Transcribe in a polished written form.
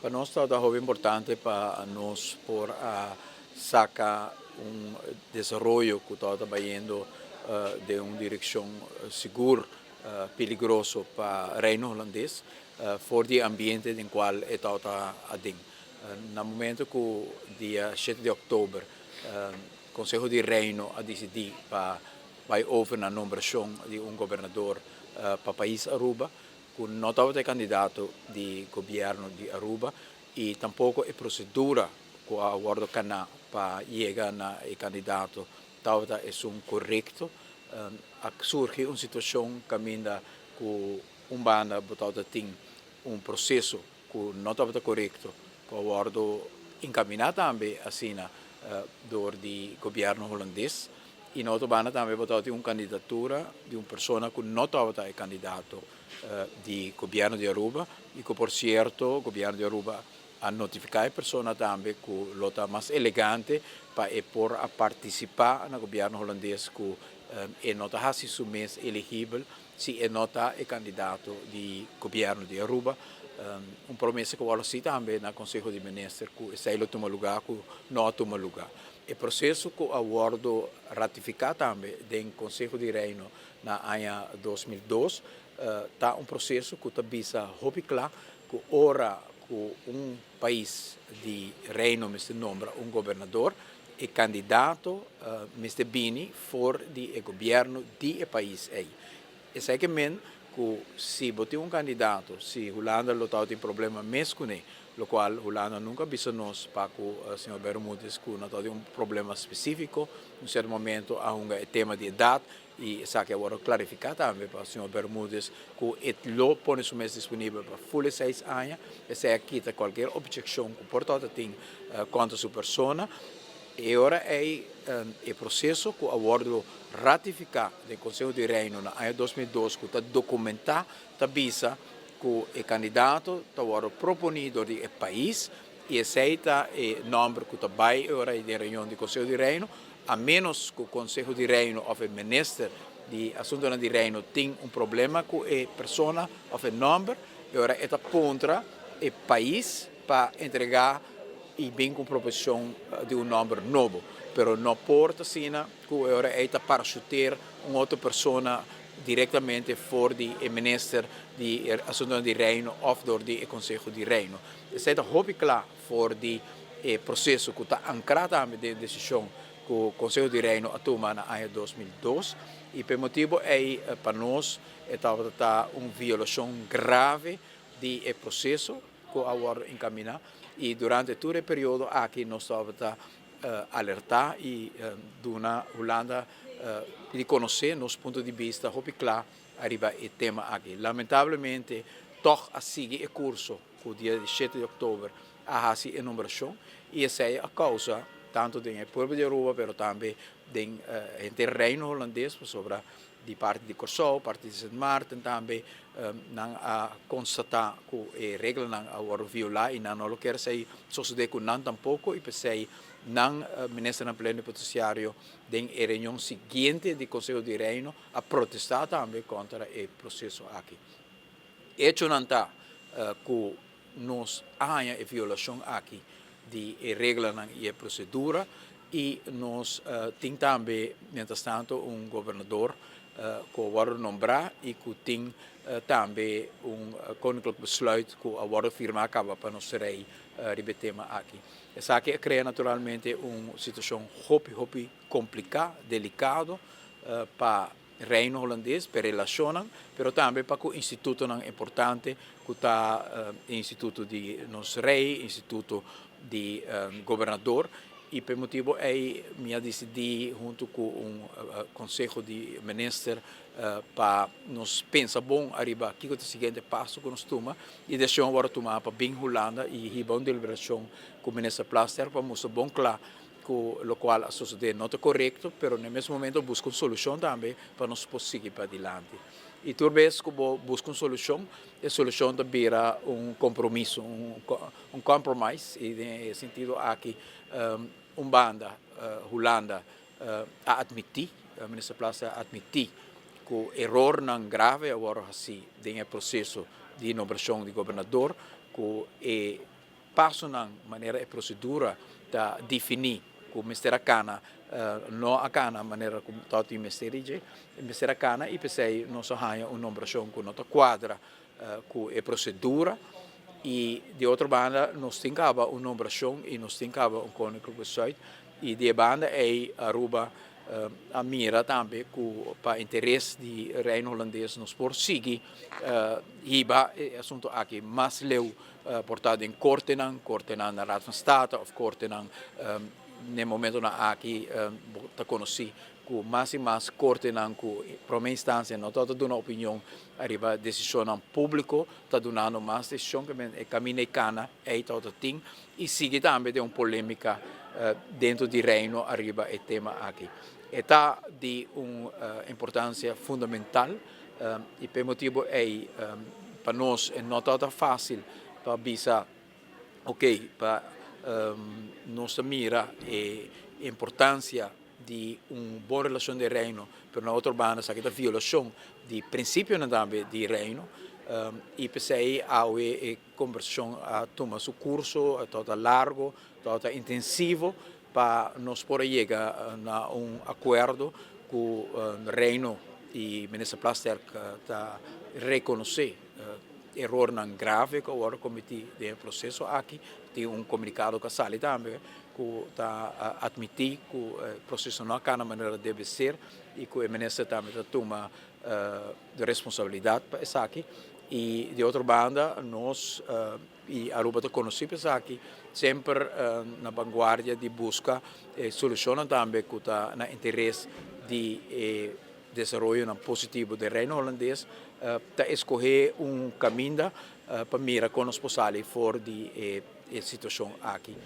Pa nos ta hopi importante pa nos por a saca un desaroyo cu ta bayendo den un direccion sigur peligroso pa Reino Hulandes for di ambiente den cual e ta aden. Na momento cu dia 7 di october Conseho di Reino a dicidi pa bay over na nombracion di un gobernador pa pais Aruba, cu no tabata e candidato di gobierno di Aruba y tampoco e procedura cu a wordo cana pa yega na e candidato tabata esun corecto, a surgi un situacion caminda cu un banda bo tabata tin un proceso cu no tabata corecto, cu a wordo encamina tambe asina door di gobierno Hulandes, y na otro banda tambe bo tabatin un candidatura di un persona cu no tabata e candidato di gobierno di Aruba y cu, por cierto, gobierno di Aruba a notifica e persona tambe cu lo ta mas elegante pa e por a participa na gobierno Hulandes cu e no ta haci su mes eligibel si e no ta e candidato di gobierno di Aruba. Un promesa cu a haci tambe na Conseho di Minister cu esey lo tuma lugar, cu no a tuma lugar. E proceso cu a wordo ratifica tambe den Conseho di Reino na aña 2002 ta un proceso cu ta bisa hopi cla cu ora cu un pais di Reino mester nombra un gobernador, e candidato mester bini for di e gobierno di e pais ey. Esey kiermen cu si bo tin un candidato, si Hulanda lo tin problema mes cune, locual Hulanda nunca a bisa nos pa cu señor Bermudez cu no tin un problema specifico. Un cierto momento a hunga e tema di edad y esaki a wordo clarifica tambe pa señor Bermudez cu e lo pone su mes disponibel pa full 6 aña. Esey a kita cualkier obhecion cu por tin contra su persona. Y ora e proceso cu a wordo ratifica den Conseho di Reino na aña 2002, cu ta documenta, ta bisa cu e candidato ta wordo proponi door di e pais y esey ta e nomber cu ta bay ora den reunion di Conseho di Reino, a menos cu Conseho di Reino of e minister di Asuntonan di Reino tin un problema cu e persona of e nomber, y ora e ta contra e pais pa entrega y bin cu proposicion di un nomber nobo. Pero no por ta asina cu ora e ta parachuteer un otro persona directamente for di e minister di Asuntonan di Reino of door di e Conseho di Reino. Esey ta hopi cla for di e proceso cu ta ancra tambe den decision cu Conseho di Reino a tuma na aña 2002, y pa e motibo ey pa nos tabata un violacion grave di e proceso cu a wordo encamina. Y durante tur e periodo aki nos tabata alerta y duna Hulanda di conoce nos punto di bista hopi cla ariba e tema aki. Lamentablemente, toch a sigui e curso cu dia 7 di october a haci e nombracion, y esey a causa tanto den e pueblo di Aruba pero tambe den e Reino Hulandes, sobre di parti di Corsou, parti di Sint Maarten tambe, nan a constata cu e reglanan a wordo viola y nan no lo kier esey sucede cu nan tampoco, y p'esey nan ministernan plenipotenciario den e reunion siguiente di Conseho di Reino a protesta tambe contra e proceso aki. Hechonan ta cu nos a haya e violacion aki di e reglanan y e procedura, y nos tin tambe mientras tanto un gobernador cu a wordo nombra y cu tin tambe un koninklijk besluit cu a wordo firma caba pa nos rey riba e tema aki. Esaki a crea naturalmente un situacion hopi hopi complica, delicado pa Reino Hulandes, pa relacionnan, pero tambe pa cu institutonan importante cu ta instituto di nos rey, instituto di gobernador. Y pa e motibo ey mi a dicidi hunto cu un conseho di minister pa nos pensa bon ariba kico ta e siguiente paso cu nos tuma, y decision a wordo tuma pa bin Hulanda y hiba un deliberacion cu minister Plasterk pa mustra bon cla cu locual a sucede no ta corecto, pero na mes momento busca un solucion tambe pa nos por sigui padilanti. Y tur bes cu bo busca un solucion, e solucion ta bira un compromiso, un compromise, y den e sentido aki un banda Hulanda a admiti, minister Plasterk a admiti cu erornan grave a wordo haci den e proceso di nombracion di gobernador, cu e Pasonan manera e procedura ta defini cu mester a cana, no a cana manera cu ta mester dje, mester a cana, y p'esey nos a haya un nombracion cu no ta cuadra cu e procedura. Y di otro banda nos tin caba un nombracion y nos tin caba un koninklijk besluit, y di banda ey Aruba a mira tambe cu pa interes di Reino Hulandes nos por sigui hiba e asunto aki mas leu, por ta den cortenan na Raad van State of cortenan. Na momentonan aki ta conoci cu mas y mas cortenan cu prome instancia no ta duna opinion ariba decision publico, ta dunando mas decision cu e camino e cana ey ta tin y sigui tambe den un polemica den di Reino ariba e tema aki. Ta di un importancia fundamental y pa e motibo ey pa nos no ta facil pa bisa ok, pa nos mira e importancia di un bon relacion di Reino, pero na otro banda esaki ta violacion di principio tambe di Reino, y p'esey e conversacion a tuma su curso, ta largo, ta intensivo, pa nos por yega na un acuerdo cu Reino y Minister Plasterk ta reconoce error grave cu a cometi den e proceso aki. Tin un comunicado cu a sali tambe cu ta admiti cu e proceso no a cana manera debe ser y cu e minister tambe ta tuma responsabilidad pa esaki. Y di otro banda nos y Aruba ta conoci aki semper na vanguardia di busca solucion tambe cu ta na interes di desaroyo positivo di Reino Hulandes, ta scoge un caminda pa mira con nos por sali for di e situacion aki.